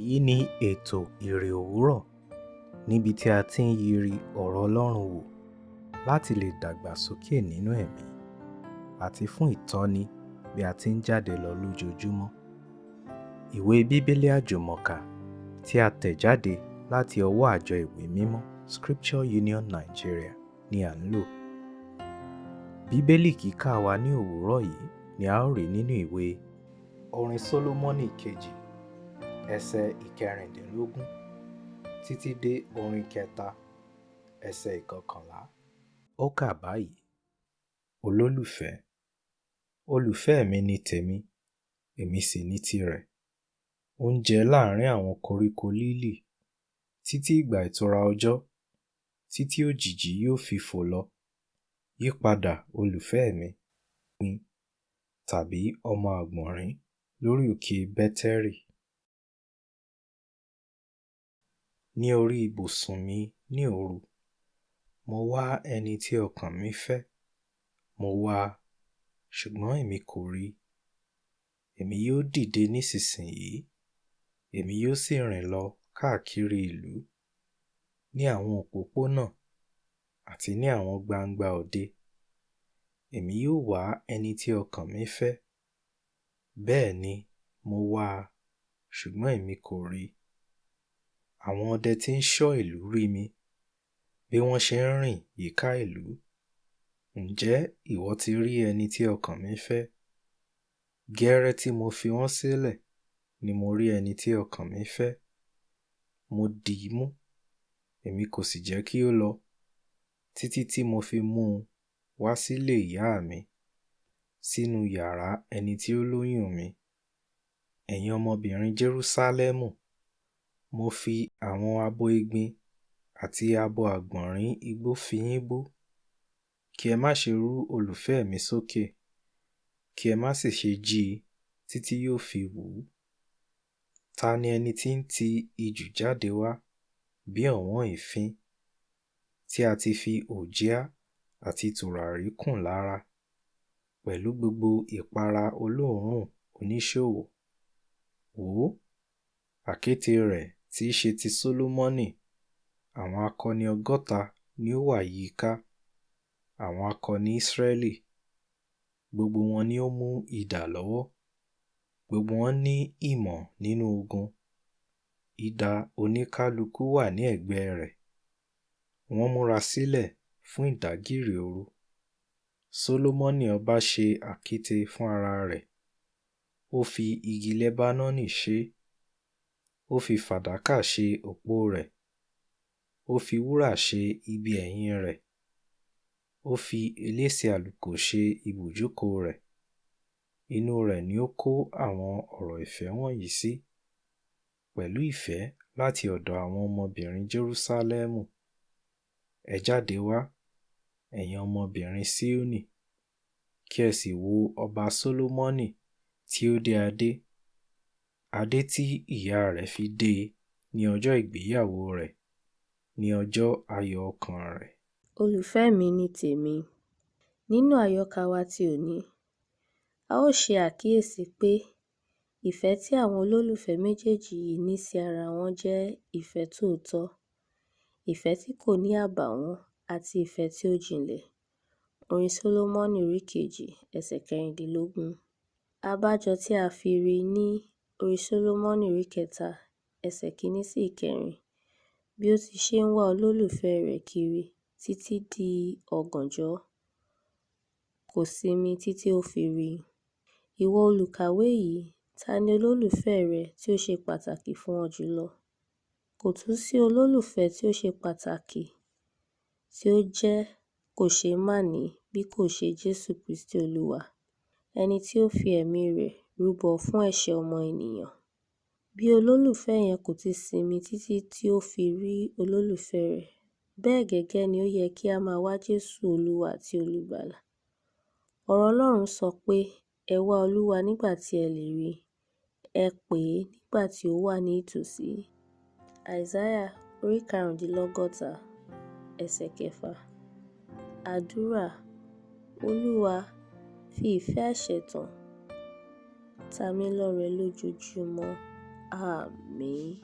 Èyí ni ètò Ìrè Òwúrọ̀ níbi tí a ti ń yiri ọ̀rọ̀ Ọlọ́run wò láti lè dàgbàsókè nínú ẹ̀mí àti fún ìtọ́ni bí a ti ń jáde lọ lójoojúmọ́. Ìwé Bíbélì Àjùmọ̀kà tí a tẹ̀ jáde láti ọwọ́ àjọ ìwé mímọ́ Scripture Union Nigeria ni à ń lò. Bíbélì kíkà wa ní òwúrọ̀ yìí ni a ó rí nínú ìwé Orin Sólómọ́nì kejì, ẹsẹ̀ 16 títí dé orin kẹta, ẹsẹ̀ 11. Ó kà báyìí: Olólùfẹ́. Olùfẹ́ mi ni tèmi, èmi sì ní tirẹ̀. Ó ń jẹ láàrín àwọn koríko lílì títí ìgbà ìtura ọjọ́, títí òjìji yóò fi fò lọ. Yípadà, olùfẹ́ mi, gbin tàbí ọmọ àgbọ̀nrín lórí òkè Bẹ́tẹ́rì. Ní orí ibùsùn mi ní òru, mo wá ẹni tí ọkàn mi fẹ́. Mo wá a, ṣùgbọ́n èmi kò rí i. Èmi yóò dìde nísinsìnyí, èmi yóò sì rìn lọ káàkiri ìlú, ní àwọn òpópónà àti ní àwọn gbangba òde. Èmi yóò wá ẹni tí ọkàn mi fẹ́. Bẹ́ẹ̀ ni, mo wá a, ṣùgbọ́n èmi kò rí i. Àwọn ọdẹ tí ń ṣọ́ ìlú rí mi, bí wọ́n ṣe ń rìn yíká ìlú. Ǹjẹ́ ìwọ ti rí ẹni tí ọkàn mi fẹ́? Gẹ́rẹ́ tí mo fi wọ́n sílẹ̀ ni mo rí ẹni tí ọkàn mi fẹ́. Mo dì í mú, èmi kò sì jẹ́ kí ó lọ, títí tí mo fi mú un wá sílé ìyá mi, sínú yàrá ẹni tí ó lóyún mi. Ẹ̀yin ọmọbìnrin Jerúsálẹ́mù, mo fi àwọn abo egbin àti abo àgbọ̀nrín igbó fi yín bú. Kí ẹ má ṣe rú olùfẹ́ mi sókè, kí ẹ má sì ṣe jí i títí yóò fi wù ú. Ta ni ẹni tí ń ti ijù jáde wá bí ọ̀wọ́n èéfín, tí a ti fi òjìá àti tùràrí kùn lára, pẹ̀lú gbogbo ìpara olóòórùn oníṣòwò? Wò ó, àkéte rẹ̀ tí í ṣe ti Sólómọ́nì, àwọn akọni 60 ni ó wà yí i ká, àwọn akọni Israẹli. Gbogbo wọn ni ó mú idà lọ́wọ́, gbogbo wọn ní ìmọ̀ nínú ogun. Idà oníkálukú wà ní ẹ̀gbẹ́ rẹ̀. Wọ́n múra sílẹ̀ fún ìdágìrì òru. Sólómọ́nì ọba ṣe àkéte fún ara rẹ̀. Ó fi igi Lẹ́bánọ́nì ṣe é. Ó fi fàdákà ṣe òpó rẹ̀. Ó fi wúrà ṣe ibi ẹ̀yìn rẹ̀. Ó fi elése àlùkò ṣe ibùjókòó rẹ̀. Inú rẹ̀ ni ó kó àwọn ọ̀rọ̀ ìfẹ́ wọ̀nyí sí, pẹ̀lú ìfẹ́ láti ọ̀dọ̀ àwọn ọmọbìnrin Jerúsálẹ́mù. Ẹ jáde wá, ẹ̀yin ọmọbìnrin Síónì, kí ẹ sì wo ọba Sólómọ́nì tí ó dé adé, adé tí ìyá rẹ̀ fi dé e ní ọjọ́ ìgbéyàwó rẹ̀, ní ọjọ́ ayọ̀ ọkàn rẹ̀. Olùfẹ́ mi ni tèmi. Nínú àyọkà wa ti òní, a ó ṣe àkíyèsí pé ìfẹ́ tí àwọn olólùfẹ́ méjèèjì yìí ní sí ara wọn jẹ́ ìfẹ́ tòótọ́, ìfẹ́ tí kò ní àbàwọ́n àti ìfẹ́ tí ó jinlẹ̀. Orin Sólómọ́nì orí 2, ẹsẹ̀ 16. Abájọ tí a fi rí i ní Orin Sólómọ́nì orí 3, ẹsẹ̀ 1 sí 4, bí ó ti ṣe ń wá olólùfẹ́ rẹ̀ kiri títí di ọ̀gànjọ́, kò sinmi títí ó fi rí i. Ìwọ olùkàwé yìí, ta ni olólùfẹ́ rẹ tí ó ṣe pàtàkì fún ọ jùlọ? Kò tún sí olólùfẹ́ tí ó ṣe pàtàkì tí ó jẹ́ kò ṣe máàní bí kò ṣe Jésù Kristi Olúwa, ẹni tí ó fi ẹ̀mí rẹ̀ rúbọ fún ẹ̀ṣẹ̀ ọmọ ènìyàn. Bí olólùfẹ́ yẹn kò ti sinmi títí tí ó fi rí olólùfẹ́ rẹ̀, bẹ́ẹ̀ gẹ́gẹ́ ni ó yẹ kí a máa wá Jésù Olúwa àti Olùgbàlà. Ọ̀rọ̀ Ọlọ́run sọ pé, ẹ wá Olúwa nígbà tí ẹ lè rí i, ẹ pè é nígbà tí ó wà ní ìtòsí. Àìsáyà orí 65, ẹsẹ̀ 6. Àdúrà. Olúwa, fi ìfẹ́ àìṣẹ̀tàn ta mí lọ́rẹ lójoojúmọ́. Àmín.